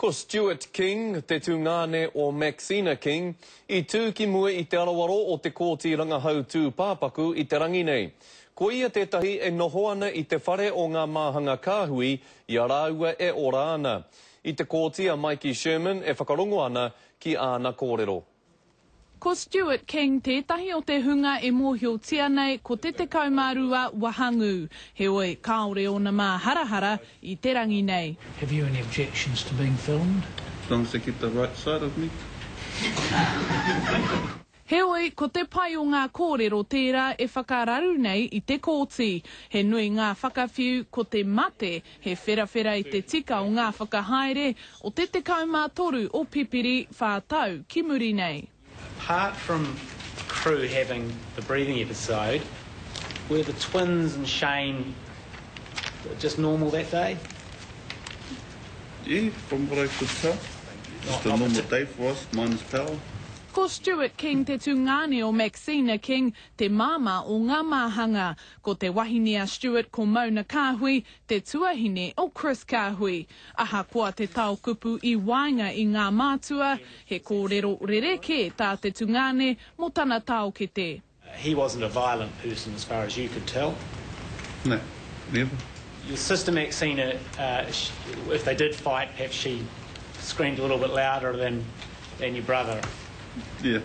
Ko Stuart King, te tungāne o Maxina King, i tū ki mua i te aroaro o te Kōti Rangahau Tūpāpaku i te rangi nei. Ko ia tētahi e noho ana i te whare o ngā māhanga kāhui i a rāua e ora ana. I te kōti a Maiki Sherman e whakarongo ana ki āna kōrero. Ko Stuart King tētahi o te hunga e mōhiotia nei ko te 12 wahangū, heoi kāore ōna māharahara i te rangi nei. Have you any objections to being filmed? As long as they keep the right side of me. Heoi, ko te pai o ngā kōrero tērā e whakararu nei i te kōti. He nui ngā whakawhiu, ko te mate, he wherawhera i te tika o ngā whakahaere o te 13 o Pipiri, whā tau ki muri nei. Apart from Crew having the breathing episode, were the twins and Shane just normal that day? Yeah, from what I could tell. Just a normal day for us, minus power. Ko Stuart King te tungāne o Maxina King, te māmā o ngā māhanga. Ko te wahine a Stuart ko Mona Kāhui, te tuahine o Chris Kāhui. Ahakoa te tao kupu i waenga i ngā mātua, he kōrero rerekē tā te tungāne mō tana taokete. He wasn't a violent person as far as you could tell? No, never. Your sister Maxina, uh, if they did fight, perhaps she screamed a little bit louder than, than your brother. Yeah.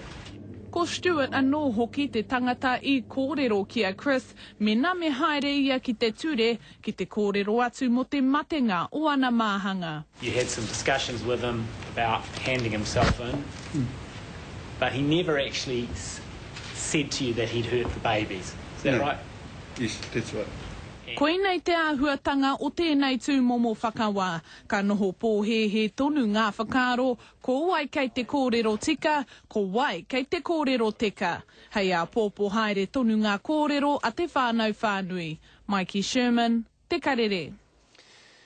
Ko Stuart anō hoki te tangata i kōrero ki a Chris mena me haere ia ki te ture ki te kōrero atu mō te matenga o ana māhanga. You had some discussions with him about handing himself in, mm. but he never actually said to you that he'd hurt the babies. Is that no. right? Yes, that's right. Koinei te āhuatanga o tēnei tūmomo whakawā. Ka noho pōhēhē tonu ngā whakaaro ko wai kei te kōrero tika, ko wai kei te kōrero teka. Hei āpōpō haere tonu ngā kōrero a te whānau whānui. Maiki Sherman, Te Karere.